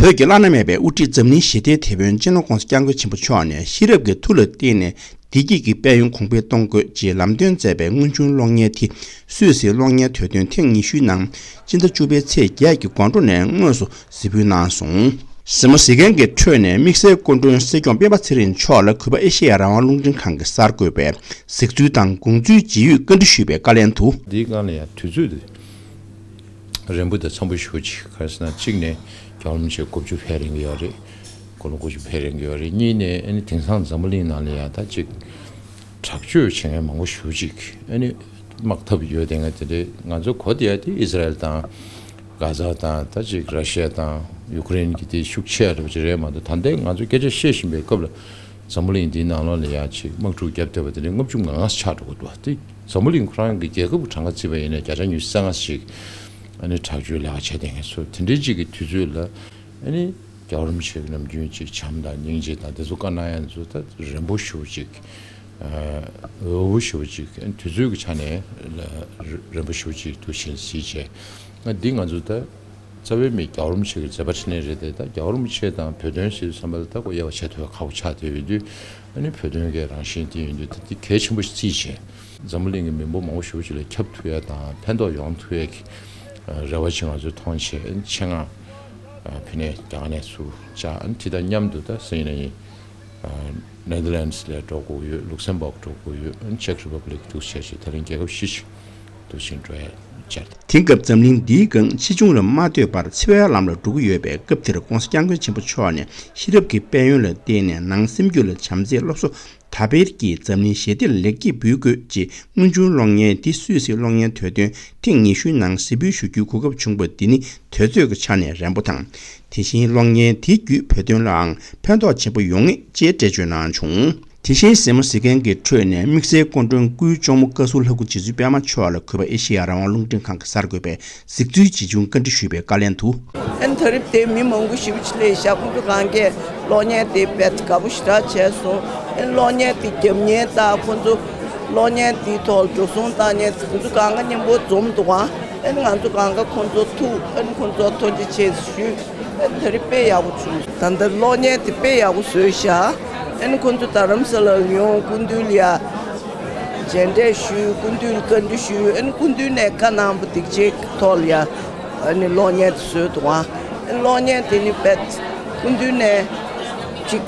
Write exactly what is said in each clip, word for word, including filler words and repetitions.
བོད་ཀྱི་བླ་ན་མེད་པའི་དབུ་ཁྲིད་འཛམ་གླིང་ཞི་བདེའི་དེད་དཔོན་སྤྱི་ནོར་༧གོང་ས་༧སྐྱབས་མགོན་ཆེན་པོ་མཆོག་ནས་ཤེས་རབ་ཀྱི་མཐུ་ལ་བརྟེན་ནས་བདེ་སྐྱིད་ཀྱི་དཔལ་ཡོན་གོང་འཕེལ་གཏོང་དགོས་ཅེས་ལམ་སྟོན་མཛད་པའི་དངོས་བྱུང་གློག་བརྙན་དེ་སུད་སིའི་གློག་བརྙན་དུས་སྟོན་ཐེངས་ཉི་ཤུའི་ནང་སྤྱི་ཟླ་བཅུ་པའི་ཚེས་བརྒྱད་ཀྱི་དགོང་དྲོ་ནས་དངོས་སུ་གཟིགས་འབུལ་གནང་སོང་། གཟིགས་མོ་གཟིགས་མཁན་གྱི་ཁྲོད་ནས་དམིགས་བསལ་སྐུ་མགྲོན་སྲིད་སྐྱོང་སྤེན་པ་ཚེ་རིང་མཆོག་ལ་གུས་པ་ཨེ་ཤེ་ཡ་རང་དབང་རླུང་འཕྲིན་ཁང་གི་གསར་འགོད་པས་གཟིགས་ཚུལ་དང་དགོངས་ཚུལ་ཇི་ཡོད་བཀའ་འདྲི་ཞུས་པའི་བཀའ་ལན་དུ། འདིའི་སྒང་ལ་ཡང་དུས་ཚོད་དེ་རན་པོ་དང་འཚམ་པོ་ཞེ་པོ་ཅིག་ག་རེ་ཟེར་ན། གཅིག་ནས་རྒྱལ་བ་རིན་པོ་ཆེ་སྐུ་ཕྱྭ་ཕེབས་རན་གྱི་ཡོད་རེད། དགུང་ལོ་དགུ་བཅུ་ཕེབས་རན་གྱི་ཡོད་རེད། གཉིས་ནས་ཨ་ནི་དེང་སང་འཛམ་བུ་གླིང་ནང་ལ་ཡང་ད་ཅིག་དྲག་སྤྱོད་བྱེད་མཁན་མང་པོ་ཞེ་པོ་ཅིག་ཨ་ནི་དམག་འཐབ་ཡོད་བསྡད་མཁན་དེ་འདྲས། ང་ཚོ་གོ་བསྡད་ཡ་དེ་ཨི་ཟི་རལ་དང་། གྷ་ཛ་དང་། ད་ཅིག་ར་ཤི་ཡ་དང་ཡུ་ཀེ་རེན་གྱི་དེ་ཤུགས་ཆེ་ར་བ་ཅིག་རེད་མ་གཏོགས། ད་ལྟའི་ང་ཚོ་སྐད་ཆ་བཤད་བཞིན་པའི་སྐབས་ལ་འཛམ་བུ་གླིང་འདིའི་ནང་ལོགས་ལ་ཡ་ཅིག་དམག་འཁྲུག་བརྒྱབ་བསྡད་པ་དེ་འདྲའི་ལྔ་བཅུ་ང་ལྔ་ཆགས་འགྲོ་གི་འདུག་དེ་འཛམ་བུ་གླིང་ཁོ་རང་གི་རྒྱལ་ཁབ་ཀྱི་གྲངས་ཀ་བརྩིས་པ་ཡིན་ན་བརྒྱ་ཆ་ཉི་ཤུ་རྩ་ལྔ་ཞིག་ཨ་ནི་དྲག་སྤྱོད་ལས་ཀ་བྱས་བསྡད་མཁན་ཚོ་དེ་འདྲའི་ཅིག་གི་དུས་ཚོད་ལ། ཨ་ནི་རྒྱལ་བ་རིན་པོ་ཆེ་གི་ནམ་རྒྱུན་ཅིག་བྱམས་དང་སྙིང་རྗེ་དང་དེ་ཚོ་བཀའ་གནང་ཡ་ཚོ་ད་རན་པོ་ཞེ་པོ་ཅིག་འོས་པོ་ཞེ་པོ་ཅིག་དུས་ཚོད་ཀྱི་ཆ་ནས་རན་པོ་ཞེ་པོ་ཅིག་འདུག་བཞིན་གཟིགས་བྱས། ང་འདི་ང་ཚོ་ད་རྩ་བའི་མི་རྒྱལ་བ་རིན་པོ་ཆེ་གི་མཛད་པ་འཕྲིན་ལས་རེད་དེ། ད་རྒྱལ་བ་རིན་པོ་ཆེ་དང་བོད་དོན་ཟེར་དུས་ཙམ་པ་ལ་ད་ཁོ་དབྱེ་བ་ཕྱེ་ཐུབ་པ་ཁག་པོ་ཆགས་བསྡད་ཡོད་དུས། ཨ་ནི་བོད་དོན་གྱི་རང་བཞིན་དེ་ཡིན་དུས་ད་འདི་གལ་ཆེན་པོ་ཞིག་བརྩིས་བྱས། འཛམ་བུ་གླིང་གི་མི་འབོར་མང་པོ་ཞེ་པོ་ཅིག་ལ་ཁྱབ་ཐུབ་ཡ་དང་ཕན་ཐོགས་ཡོང་ཐུབ་ཡ་གི་རེ་བ་ཅིག་ང་ཚོས་མཐོང་བྱས། ཨ་ནི་ཆེད་མངགས་ཕ་ནས་རྒྱ་གར་ནས་ཚུར་བཅར། ཨ་ནི་དེ་དང་མཉམ་དུ་ད་སང་ཉིན་གནས་ནེ་དར་ལེན་ཌི་སི་ལ་འགྲོ་དགོས་ཡོད། ལུག་སེམ་བྷོག་འགྲོ་དགོས་ཡོད། ཨ་ནི་ཅེག་རི་པབ་ལིག་འདུག་བྱས་བྱས་ད་རིང་རྒྱལ་ཁབ་བཞི་ཅིག་འདུག་བཞིན་འགྲོ་ཡ་བཅར། དེང་སྐབས་འཛམ་གླིང་འདིའི་སྒང་ཕྱིས་འབྱུང་ལ་མ་ལྟོས་པར་འཚེ་བའི་ལམ་ལ་འགྲོ་གི་ཡོད་པའི་སྐབས་འདིར་༧གོང་ས་༧སྐྱབས་མགོན་ཆེན་པོ་མཆོག་ནས་ཤེས་རབ་ཀྱི་དཔལ་ཡོན་ལ་བརྟེན་ནས་ནང་སེམས་རྒྱུད་ལ་བྱམས་བརྩེའི་སློབ་གསོ་དར་སྤེལ་གྱིས་འཛམ་གླིང་ཞི་བདེར་ལེགས་སྐྱེས་འབུལ་དགོས་ཅེས་དངོས་བྱུང་གློག་བརྙན་འདི་སུད་སིའི་གློག་བརྙན་དུས་སྟོན་ཐེངས་ཉི་ཤུའི་ནང་གཟིགས་འབུལ་ཞུ་རྒྱུའི་གོ་སྐབས་བྱུང་པ་འདི་ནི་དུས་ཚོད་ཀྱི་ཆ་ནས་རན་པོ་དང་། དེ་བཞིན་གློག་བརྙན་དེ་བརྒྱུད་བོད་དོན་ལའང་ཕན་ཐོགས་ཆེན་པོ་ཡོང་ངེས་ཅེས་འགྲེལ་བརྗོད་གནང་བྱུང་། དེ་བཞིན་གཟིགས་མོ་གཟིགས་མཁན་གྱི་ཁྲོད་ནས་དམིགས་བསལ་སྐུ་མགྲོན་སྐུའི་གཅུང་མོ་བཀའ་ཟུར་ལྷ་སྐུ་རྗེ་བཙུན་པད་མ་མཆོག་ལ་གུས་པ་ཨེ་ཤེ་ཡ་རང་དབང་རླུང་འཕྲིན་ཁང་གི་གསར་འགོད་པས་གཟིགས་ཚུལ་ཇི་བྱུང་བཀའ་འདྲི་ཞུས་པའི་བཀའ་ལན་དུ། ཨན་ད་རེས་དེ་མི་མང་པོ་ཞེ་པོ་ཅིག་སླེབས་ཤག་ཁོང་ཚོ་གང་གས་གློག་བརྙན་དེ་དཔེ་དགའ་པོ་ཞེ་དྲག་བྱས་སོང་། ཨན་གློག་བརྙན་དེ་རྒྱབ་མཁན་དང་ཁོང་ཚོ་གློག་བརྙན་དེའི་ཐོག་འགྲོ་སོང་བཏང་མཁན་དེ་ཚོ་གང་ག་མཉམ་པོ་འཛོམས་འདུག་ཨ། ཨན་ང་ཚོ་གང་ག་ཁོང་ཚོ་ཐུག་ཨན་ཁོང་ཚོ་ཐུགས་རྗེ་ཆེ་ཞུ། ཨན་ད་རེས་དཔེ་ཡག་པོ་བྱུང་། ད་ལྟ་གློག་བརྙན་དེ་དཔེ་ཡག་པོ་བཟོས་ཤག་ཨན་ཁོང་ཚོ་རྡ་རམ་ས་ལར་ཡོང་སྐུ་མདུན་ལ་ཡ་མཇལ་འཕྲད་ཞུས། སྐུ་མདུན་ལ་བཀའ་འདྲི་ཞུས། ཨན་སྐུ་མདུན་ནས་བཀའ་གནང་པ་སྡིག་ཆེ་གི་ཐོག་ལ་ཡ་ཨ་ནི་གློག་བརྙན་དེ་བཟོས་འདུག་ཨ། ཨན་གློག་བརྙན་དེ་ནི་དཔེ་སྐུ་མདུན་ནས་ཅིག་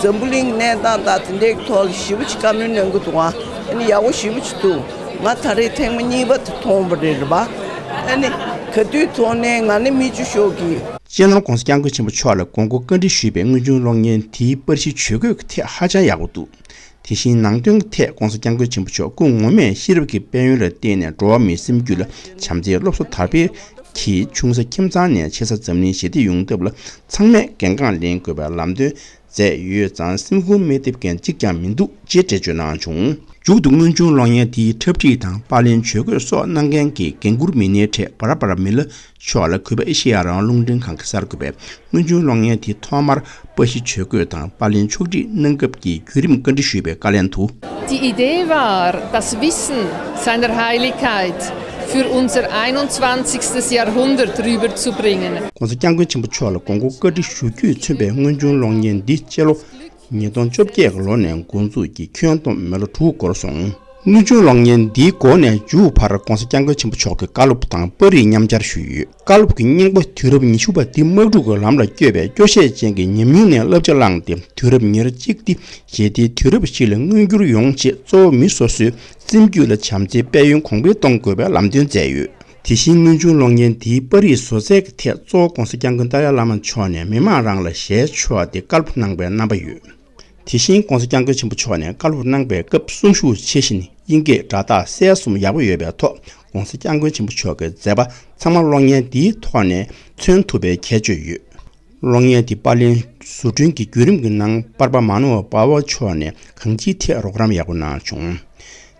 འཛམ་བུ་གླིང་གནས་སྟངས་དང་དེ་འདྲའི་གི་ཐོག་ལ་ཞེ་པོ་ཅིག་བཀའ་མོལ་གནང་གི་འདུག་ཨ། ཨ་ནི་ཡག་པོ་ཞེ་པོ་ཅིག་འདུག་ང་ད་རེས་ཐེངས་མ་གཉིས་པ་དེ་མཐོང་བ་རེད་རེད་པ། ཨ་ནི་ག་དུས་མཐོང་ནའི་ང་ནི་མི་བཅུ་ཤོག་གི། སྤྱི་ནོར་༧གོང་ས་༧སྐྱབས་མགོན་ཆེན་པོ་མཆོག་ལ་དགོངས་སྐོར་བཀའ་འདྲི་ཞུས་པའི་དངོས་བྱུང་གློག་བརྙན་དེའི་པར་གཞི་ཇུས་འགོད་ཀྱི་ཐད་ཧ་ཅང་ཡག་པོ་འདུག་དེ་བཞིན་ནང་དོན་གྱི་ཐད་༧གོང་ས་༧སྐྱབས་མགོན་ཆེན་པོ་མཆོག་སྐུ་ངོ་མས་ཤེས་རབ་ཀྱི་དཔལ་ཡོན་ལ་བརྟེན་ནས་འགྲོ་བ་མིའི་སེམས་རྒྱུད་ལ་བྱམས་བརྩེའི་སློབ་གསོ་དར་སྤེལ་གྱིས་ཆུང་ས་ཁྱིམ་ཚང་ནས་ཆེ་ས་འཛམ་གླིང་ཞི་བདེ་ཡོང་ཐབས་ལ་ཚང་མས་གལ་འགངས་ལེན་དགོས་པའི་ལམ་སྟོན་མཛད་ཡོད་ཙང་སེམས་ཁུར་མི་ཐེབས་མཁན་གཅིག་ཀྱང་མི་འདུག་ཅེས་འགྲེལ་བརྗོད་གནང་བྱུང་། མཇུག་ཏུ་དངོས་བྱུང་གློག་བརྙན་དེའི་འཁྲབ་ཁྲིད་དང་པར་ལེན་ཇུས་འགོད་སོགས་གནང་མཁན་གྱི་འགན་འཁུར་མི་སྣའི་གྲས་བྷ་ར་བྷ་ར་མི་ལ་མཆོག་ལ་གུས་པ་ཨེ་ཤེ་ཡ་རང་དབང་རླུང་འཕྲིན་ཁང་གི་གསར་འགོད་པས་དངོས་བྱུང་གློག་བརྙན་དེ་ཐོག་མར་པར་གཞི་ཇུས་འགོད་དང་པར་ལེན་ཕྱོགས་སྒྲིག་གནང་སྐབས་ཀྱི་བརྒྱུད་རིམ་བཀའ་འདྲི་ཞུས་པའི་བཀའ་ལན་དུ། Die Idee war, das Wissen seiner Heiligkeit für unser einundzwanzigstes Jahrhundert rüberzubringen. ༧གོང་ས་༧སྐྱབས་མགོན་ཆེན་པོ་མཆོག་ལ་དགོངས་སྐོར་བཀའ་འདྲི་ཞུ་རྒྱུས་མཚོན་པའི་དངོས་བྱུང་གློག་བརྙན་འདི་སྤྱི་ལོ་ཉིས་སྟོང་བཅོ་བརྒྱད་ཀྱི་ལོ་ནས་འགོ་འཛུགས་ཀྱིས་ཁྱོན་བསྡོམས་མི་ལོ་དྲུག་འགོར་སོང་། དངོས་བྱུང་གློག་བརྙན་འདིའི་འགོ་ནས་མཇུག་བར་༧གོང་ས་༧སྐྱབས་མགོན་ཆེན་པོ་མཆོག་གི་བཀའ་སློབ་དང་པར་རིས་མཉམ་སྦྱར་ཞུས་ཡོད། བཀའ་སློབ་ཀྱི་སྙིང་པོ་དུས་རབས་ཉི་ཤུ་པ་འདི་དམག་འཁྲུག་གི་ལམ་ལ་བསྐྱོད་པའི་སྐྱོ་ཤས་ཅན་གྱི་ཉམས་མྱོང་ནས་བསླབ་བྱ་བླངས་ཏེ་དུས་རབས་ཉེར་གཅིག་འདི་ཞི་བདེའི་དུས་རབས་ཤིག་ལ་མངོན་འགྱུར་ཡོང་ཆེད་གཙོ་བོ་མི་སོ་སོའི་སེམས་རྒྱུད་ལ་བྱམས་བརྩེའི་དཔལ་ཡོན་གོང་འཕེལ་གཏོང་དགོས་པའི་ལམ་སྟོན་མཛད་ཡོད། དེ་བཞིན་དངོས་བྱུང་གློག་བརྙན་འདིའི་པར་རིས་བཟོ་རྩལ་གྱི་ཐད་གཙོ་བོ་༧གོང་ས་༧སྐྱབས་མགོན་ཏཱ་ལའི་བླ་མ་མཆོག་ནས་མི་མང་རང་ལ་ཞལ་ཕྱེ་བ་དེ་བཀའ་སློབ་གནང་པའི་རྣམ་པ་ཡོད། དེ་བཞིན་༧གོང་ས་༧སྐྱབས་མགོན་ཆེན་པོ་མཆོག་ནས་བཀའ་སློབ་གནང་པའི་སྐབས་གསུང་ཞུ་ཆེ་བཞིན་དབྱིན་སྐད་སྒྲ་རྟགས་གསལ་གསུམ་ཡག་པོ་ཡོད་པའི་ཐོག་༧གོང་ས་༧སྐྱབས་མགོན་ཆེན་པོ་མཆོག་གི་མཛད་པ་ཚང་མ་གློག་བརྙན་འདིའི་ཐོག་ནས་མཚོན་ཐུབ་པའི་ཁྱད་ཆོས་ཡོད། གློག་བརྙན་འདི་པར་ལེན་བཟོ་སྐྲུན་གྱི་བརྒྱུད་རིམ་གྱི་ནང་པར་པ་མ་ནོ་བ་པ་བ་མཆོག་ནས་གང་ཅིའི་ཐད་རོགས་རམ་ཡག་པོ་གནང་བྱུང་།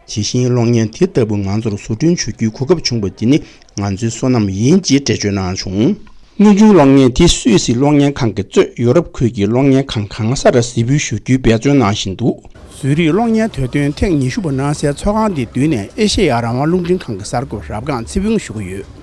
དེ་བཞིན་གློག་བརྙན་དེ་ལྟ་བུ་ང་ཚོར་བཟོ་སྐྲུན་བྱ་རྒྱུའི་གོ་སྐབས་བྱུང་བ་འདི་ནི་ང་ཚོའི་བསོད་ནམས་ཡིན་ཅེས་འགྲེལ་བརྗོད་གནང་བྱུང་། དངོས་བྱུང་གློག་བརྙན་དེ་སུད་སི་གློག་བརྙན་ཁང་གིས་གཙོས་ཡོ་རོབ་ཁུལ་གྱི་གློག་བརྙན་ཁང་གང་སར་གཟིགས་འབུལ་ཞུ་རྒྱུའི་འབད་བརྩོན་གནང་བཞིན་འདུག་བཟོ་རིག་གློག་བརྙན་དུས་སྟོན་ཐེངས་ཉི་ཤུ་པ་གནང་སའི་ཚོགས་ཁང་འདིའི་མདུན་ནས་ཨེ་ཤེ་ཡ་རང་དབང་རླུང་འཕྲིན་ཁང་གི་གསར་འགོད་པ་རབ་སྒང་ཚེ་ཕུན་ཞུ་གི་ཡོད།